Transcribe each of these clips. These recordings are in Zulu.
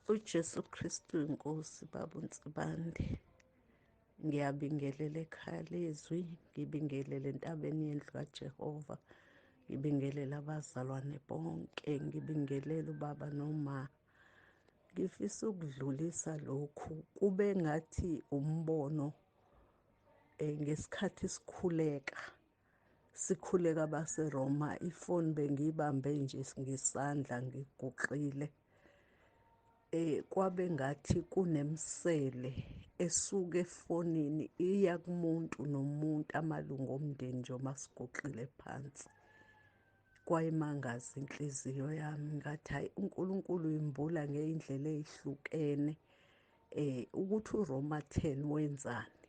UJesu Kristu inkosi baba uNsibande. Ngiyabingelela ekhaya lezwi, ngibingelele entabeni yendlu kaJehova. Ngibingelela abazalwane bonke, ngibingelela ubaba noma. Ngifisa ukudlulisa lokhu kube ngathi umbono ngesikhathi sikhuleka. Sikhuleka baseRoma, ifoni bengiyibambe nje ngesandla ngiguqile. Kwabe ngathi kunemsele esuka efonini iya kumuntu nomuntu, amalungu omndeni nje uma siguqile phansi. Kwayimangaza inhliziyo yami, ngathi hayi, uNkulunkulu uyimbula ngey'ndlela ey'hlukene. Ukuthi uRoma 10 wenzani,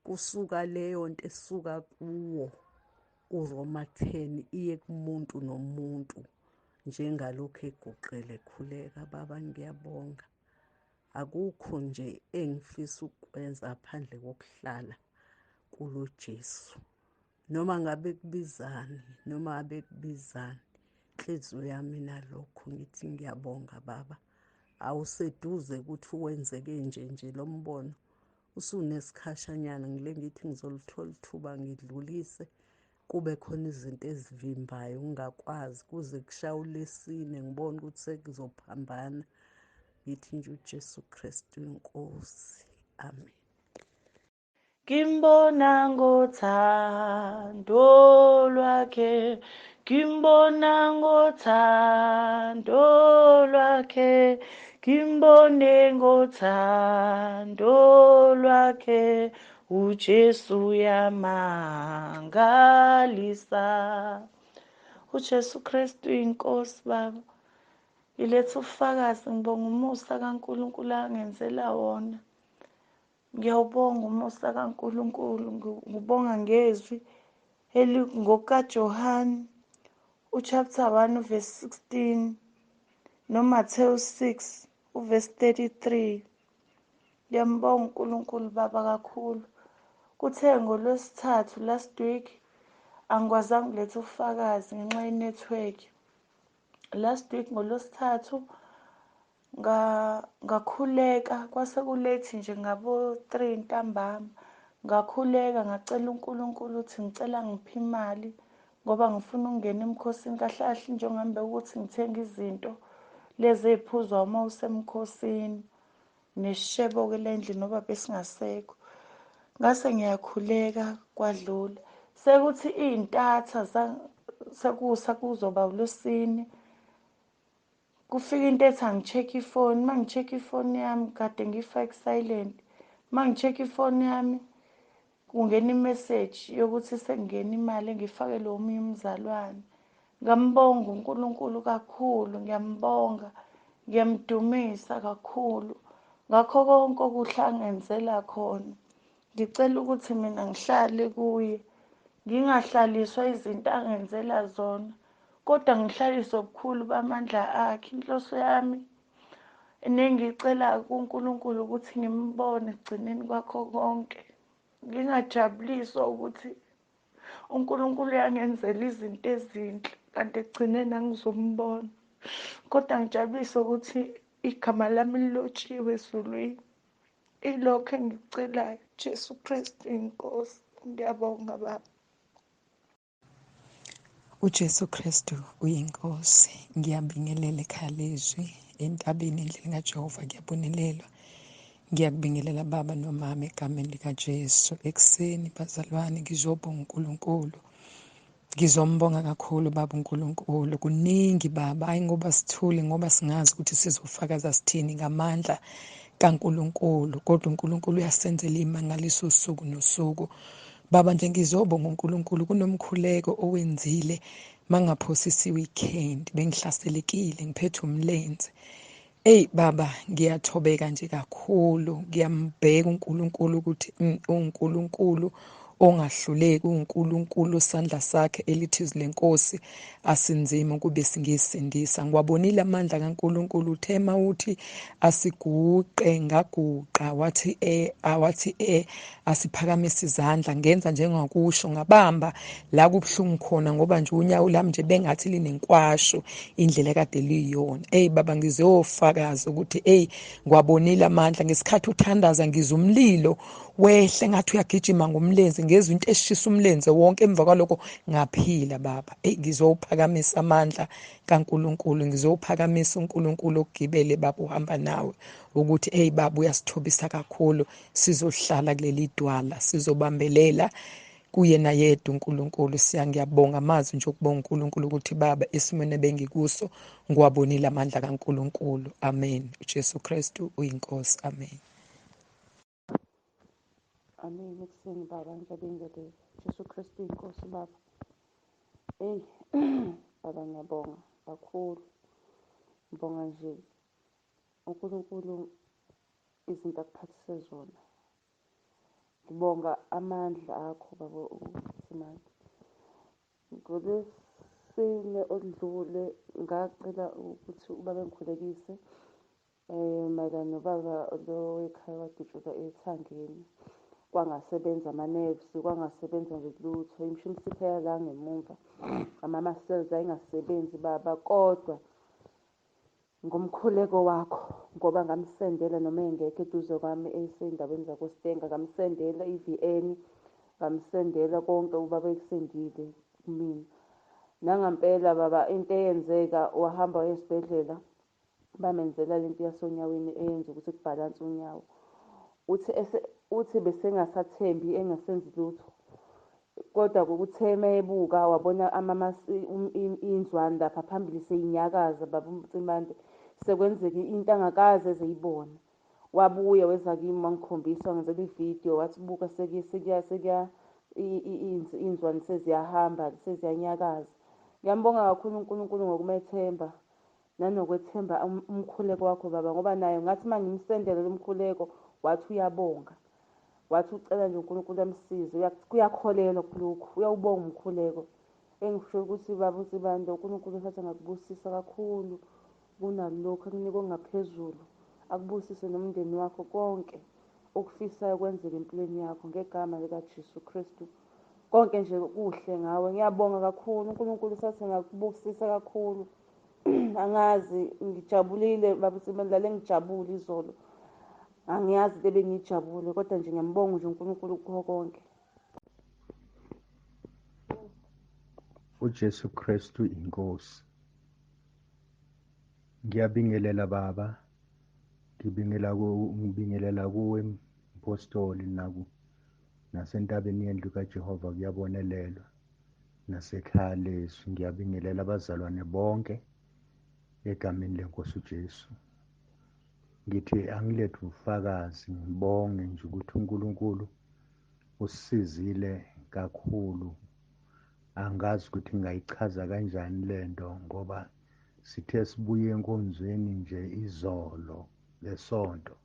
kusuka leyo nto esuka kuwo uRoma 10 iye kumuntu nomuntu, njengalokhu eguqile khuleka. Baba ngiyabonga, akukho nje engifisa ukukwenza phandle kokuhlala kulo Jesu, noma ngabe kubizani, noma ngabe kubizani, inhliziyo yami nalokho ngithi ngiyabonga baba. Awuseduze ukuthi wenzeke nje nje lo mbono usunesikhashanyana, ngile ngithi ngizolithola ithuba ngidlulise, kube khona izinto ezivimbayo ngingakwazi kuze kushawulesine, ngibone ukuthi sekuzophambana. Ngithi nje uJesu Kristu inkosi, amen. Ngimbona ngothando lwakhe, ngimbona ngothando lwakhe, ngimbone ngothando lwakhe, uJesu uyamangalisa. uJesu Kristu inkosi baba. Iletha ubufakazi, ngibonga umusa kaNkulunkulu angenzela wona. Ngiyawubonga umusa kaNkulunkulu, ngibonga ngezwi elingokaJohane uchapter 1 verse 16 noMathewu 6 uverse 33. Ngiyambonga uNkulunkulu baba kakhulu. Kuthe ngolwesithathu last week angikwazanga ukuletha ubufakazi ngenxa ye-network. Last week ngolwesithathu ngakhuleka, kwase kulethi nje ngabo 3 ntambama. Ngakhuleka ngacela uNkulunkulu ukuthi ngicela ngiphe imali ngoba ngifuna ukungena emkhosini. Kahle kahle njengoba ukuthi ngithenga izinto lezi eziphuzwa uma usemkhosini nesishebo-ke le ndlu noba besingasekho. Ngase ngiyakhuleka kwadlula. Sekuthi iy'ntatha sekusa kuzoba uLwesine, kufika into ethi angi-check-e ifoni. Uma ngi-check-e ifoni yami, kade ngiyifake ku-silent. Uma ngi-check-e ifoni yami, kungena imeseji yokuthi sekungena imali engiyifakele omunye umzalwane. Ngambonga uNkulunkulu kakhulu, ngiyambonga, ngiyamdumisa kakhulu ngakho konke okuhle angenzela khona. Ngicela ukuthi mina ngihlale kuye, ngingahlaliswa izinto angenzela zona, kodwa ngihlaliswe ubukhulu bamandla akhe. Inhloso yami nengiyicela kuNkulunkulu ukuthi ngimbone ekugcineni kwakho konke, ngingajabuliswa ukuthi uNkulunkulu uyangenzela izinto ezinhle kanti ekugcineni angizombona, kodwa ngijabulise ukuthi igama lami lilotshiwe ezulwini. Ilokho engikucelayo, Jesu Kristu inkosi. Ngiyabonga baba. uJesu Kristu uyinkosi. Ngiyabingelela ekhaya lezwi, entabeni endleleni kaJehova kuyabonelelwa. Ngiyakubingelela baba nomama egameni likaJesu. Ekuseni bazalwane ngizobonga uNkulunkulu. Ngizombonga kakhulu baba uNkulunkulu. Kuningi baba, hayi ngoba sithule, ngoba singazi ukuthi sizofakaza sithini ngamandla kaNkulunkulu, kodwa uNkulunkulu uyasenzela imangaliso usuku nosuku. Baba nje ngizobonga uNkulunkulu kunomkhuleko owenzile mangaphosisi weekend, bengihlaselekile ngiphethe umlenze. Ey baba ngiyathobeka nje kakhulu, ngiyambheka uNkulunkulu ukuthi uNkulunkulu ongahluleki, uNkulunkulu sandla sakhe elithi izwi lenkosi asinzima kube singesindisa. Ngiwabonile amandla kaNkulunkulu. Uthema uthi asiguqe, ngaguqa, wathi wathi asiphakamise izandla, ngenza njengakusho, ngabamba la kubuhlungu khona ngoba nje unyawo lami nje bengathi linenkwasho indlela kade liyiyona. Ey baba, ngizofakaza ukuthi ey ngiwabonile amandla. Ngesikhathi uthandaza ngizwa umlilo wehle ngathi uyagijima ngomlenze, ngezwe into eshisa umlenze wonke. Emva kwalokho ngaphila baba. Ey ngizowuphakamisa amandla kaNkulunkulu, ngizowuphakamisa uNkulunkulu okugibele baba uhamba nawe, ukuthi ey baba uyasithobisa kakhulu. Sizohlala kuleli dwala, sizobambelela kuyena yedwa uNkulunkulu. Ngiyabonga amazwi nje okubonga uNkulunkulu ukuthi baba esimweni ebengikuso ngiwabonile amandla kaNkulunkulu. Amen. uJesu Kristu uyinkosi. Amen. Amen. Ekuseni baba, ngiyabingelela. Jesu Kristu uyinkosi baba. Ey baba, ngiyabonga kakhulu. Ngibonga nje uNkulunkulu izinto akuphathise zona. Ngibonga amandla akho baba uSimande. NgoLwesine oludlule ngacela ukuthi ubaba engikhulekise mayelana nobaba lo wekhaya wadutshulwa ethangeni. Kwangasebenza ama-nerves, kwangasebenza nje lutho, imishimisipha yala ngemumva, ama-muscles ayingasebenzi baba. Kodwa ngomkhuleko wakho, ngoba ngamsendela noma engekho eduze kwami esendaweni zakoStenga, ngamsendela i-VN, ngamsendela konke ubaba ekusendile kumina. Nangampela baba into eyenzeka, wahamba waya esibhedlela, bamenzela lento yasonyaweni eyenza ukuthi kubhalanse unyawo. Uthi besengasathembi, engasenzi lutho, kodwa kuthe mayebuka wabona inzwani lapha phambili seyinyakaza baba uMcimande, sekwenzeka into angakaze ezeyibona. Wabuya weza kimi wangikhombisa, wangenzela ividiyo, wathi buka sekuya inzwani seziyahamba, seziyanyakaza. Ngiyambonga kakhulu uNkulunkulu ngokumethemba nanokwethemba umkhuleko wakho baba, ngoba naye ngathi uma ngimsendele lo mkhuleko wathi uyabonga, wathi ucela nje uNkulunkulu amsize, uyakholelwa kulokhu, uyawubonga umkhuleko. Engisho ukuthi baba uSibande, uNkulunkulu usathi angakubusisa kakhulu kunalokhu akunika okungaphezulu, akubusise nomndeni wakho, konke okufisayo kwenzeke empilweni yakho ngegama likaJesu Kristu. Konke nje kuhle ngawe. Ngiyabonga kakhulu, uNkulunkulu usathi angakubusisa kakhulu. Angazi, ngijabulile baba uSibande, ngilale ngijabule izolo. Angiyazi into ebengiyijabule, kodwa nje ngiyambonga nje uNkulunkulu kukho konke. uJesu Kristu inkosi. Ngiyabingelela baba, ngibingelela kuwe mpostoli, naku nasentabeni yendlu kaJehova kuyabonelelwa, nasekhaya lethu. Ngiyabingelela abazalwane bonke egameni lenkosi uJesu. Ngithi angilethe ubufakazi, ngibonge nje ukuthi uNkulunkulu usisizile kakhulu. Angazi ukuthi ngingayichaza kanjani lento, ngoba sithe sibuye enkonzweni nje izolo ngesonto,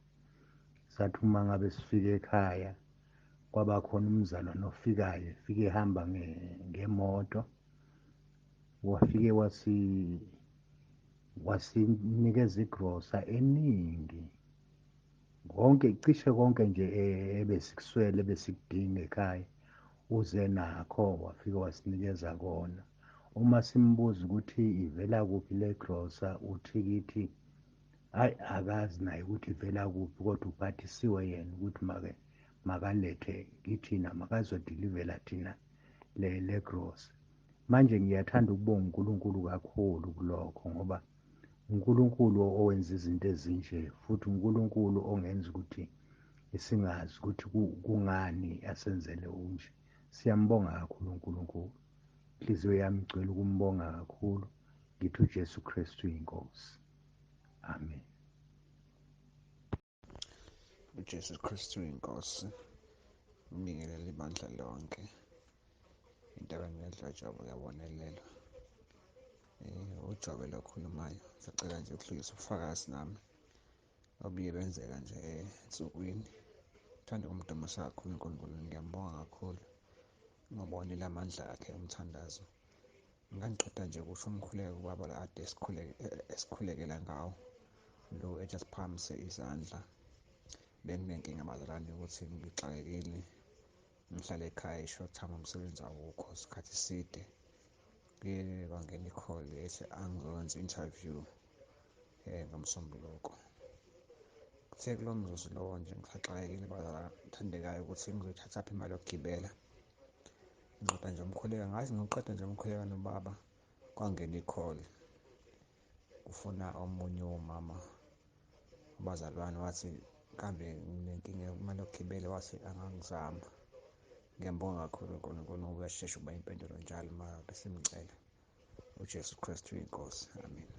sathi uma ngabe sifike ekhaya kwaba khona umzalwane ofikayo, efike ehamba ngemoto, wafike wasinikeza igrosa eningi, konke cishe konke nje ebesikuswele ebesikudinga ekhaya uze nakho, wafike wasinikeza kona. Uma simbuza ukuthi ivela kuphi le grosa, uthi kithi hayi akazi naye ukuthi ivela kuphi, kodwa uphathisiwe yena ukuthi makalethe kithina, makazodilivela thina le grosa. Manje ngiyathanda ukubonga uNkulunkulu kakhulu kulokho, ngoba uNkulunkulu owenza izinto ezinje, futhi uNkulunkulu ongenza ukuthi singazi ukuthi kungani asenzele unje. Siyambonga kakhulu uNkulunkulu. Inhliziyo yami igcwele ukumbonga kakhulu. Ngithi uJesu Kristu inkosi. Amen. uJesu Kristu inkosi. Ngibingelela ibandla lonke. Entabeni yendlu kaJobe kuyabonelelwa. uJobe lo okhulumayo, ngisacela nje ukudlulisa ubufakazi nami obuye benzeka nje ensukwini. Ngithanda ukumdumisa kakhulu uNkulunkulu, ngiyambonga kakhulu. Ngibonile amandla akhe umthandazo. Ngangiqeda nje kusho umkhuleko ubaba la ade esikhulekela ngawo lo ethi asiphakamise izandla. Benginenkinga bazalwane ukuthi ngixakekile, ngihlale ekhaya i-short term, umsebenzi awukho isikhathi eside. Kuye kwangena i-call ethi angizokwenza i-interview ngoMsombuluko. Kuthe kulowo mzuzu lowo nje ngisaxakekile bazalwane thandekayo ukuthi ngizoyithathaphi imali yokugibela. Ngiqeda nje umkhuleko, ngathi ngiqeda nje umkhuleko nobaba kwangena i-call kufuna omunye womama abazalwane, wathi kambe nginenkinga imali yokugibela, wathi angangizama. Ngiyambonga kakhulu uNkulunkulu ngoba uyashesha ukuba impendulo njalo uma besimcela. UJesu Kristu uyinkosi. Amen.